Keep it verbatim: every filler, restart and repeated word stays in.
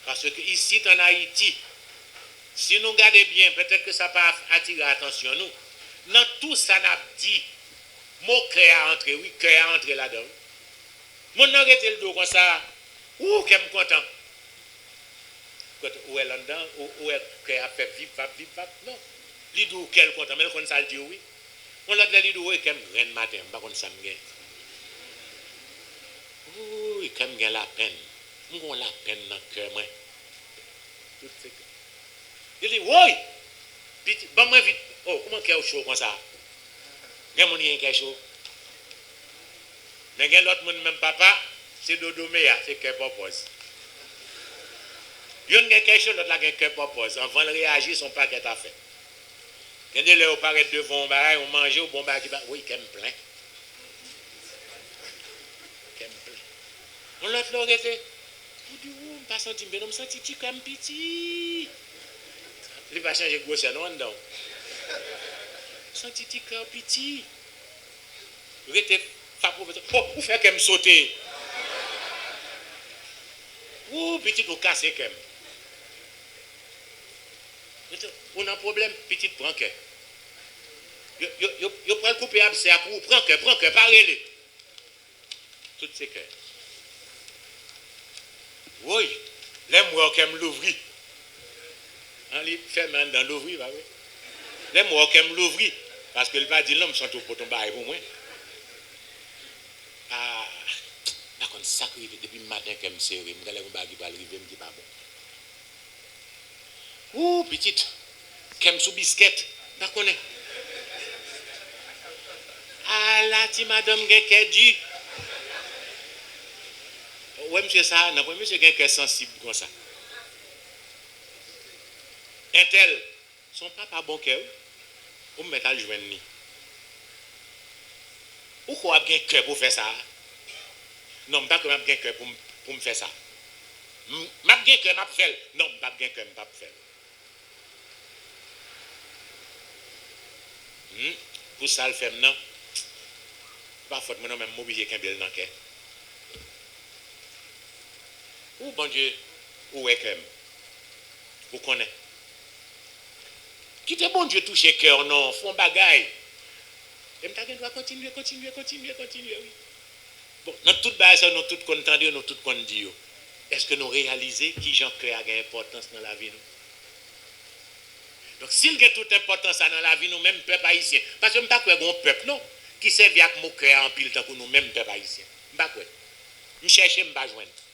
Paske isit ann Ayiti, si nou gade byen, petèt ke sa pa atire atansyon nou, nan tou sa n ap di, mo kè a antre, wi, kè a antre ladan, wi. Moun nan rete l di w konsa, ou, kè m kontan. Kote ou wè l anndan, ou, ou wè kè a ap fè vip vap, vip vap, non. Li di w kè l kontan, men l konn sa l di w, wi. Yon lòt lè, li di w, woy, kè m grenn maten an, m pa konn sa m gen. Woy, kè m gen lapenn. M gen yon lapenn nan kè mwen. Tout se kè. Li di, woy! Pitit, ban mwen vit. Oh, kòman kè w cho konsa? Gen moun ki gen kè cho. Men gen lòt moun menm papa, se dodo meya, se kè pòpòz. Youn gen kè cho, lòt la gen kè pòpòz. Anvan l reyaji, se yon pakèt afè. Gen de lè yo parèt devan yon bagay, yon manje, ou bon bagay ki pa, woy, kè m plen. Kè m plen. Yon lòt lè w rete, ou di, ou, m pa santi m byen, non, m santi ti kè m piti. Li pa chanje gwosè, non, anndan w. Santi ti kè w piti. Rete fapwope, oh, ou fè kè m sote. Ou, pitit, ou kase kè m. Ou nan pwoblèm, pitit, pran kè. Yo, yo, yo, yo pral koupe absè a pou ou, pran kè, pran kè, pa rele. Tout se kè. Woy, lè m wè w kè m louvri. An, li fèmen anndan, louvri, pa vre? Lè m wè w kè m louvri, paske l pa di l non, m santi w pote yon bagay pou mwen. Ah, m pa konn sa k rive, depi maten kè m sere, m genlè gen yon bagay ki pral rive m ki pa bon. Ou, pitit, kè m sou biskèt, m pa konnen. Ala ti madanm gen kè di. Ou wè misye sa a, nan pwen misye gen kè sansib konsa. Entèl, se yon papa bon kè, wi. Ou mèt al jwenn li. Ou kwè w ap gen kè pou w fè sa a? Non, m pa kwè m ap gen kè pou m, pou m fè sa. M, m ap gen kè, m ap fè l. Non, m p ap gen kè, m p ap fè l. Hmm, pou sa l fè m nan, se pa fòt mwen non, men m oblije kenbe l nan kè. Ou, Bondye, ou wè kè m. Ou konnen. Kite Bondye touche kè w non, fè yon bagay. E m ta gen dwa kontinye, kontinye, kontinye, kontinye, wi. Bon, nan tout bagay sa yo, nou tout konn tande yo, nou tout konn di yo. Èske nou reyalize kijan kè a gen enpòtans nan lavi nou? Donk, si l gen tout enpòtans sa nan lavi nou, menm pèp ayisyen, paske m pa kwè gen yon pèp, non, ki sèvi ak mo kè a anpil tankou nou menm pèp ayisyen. M pa kwè. M chèche, m pa jwenn.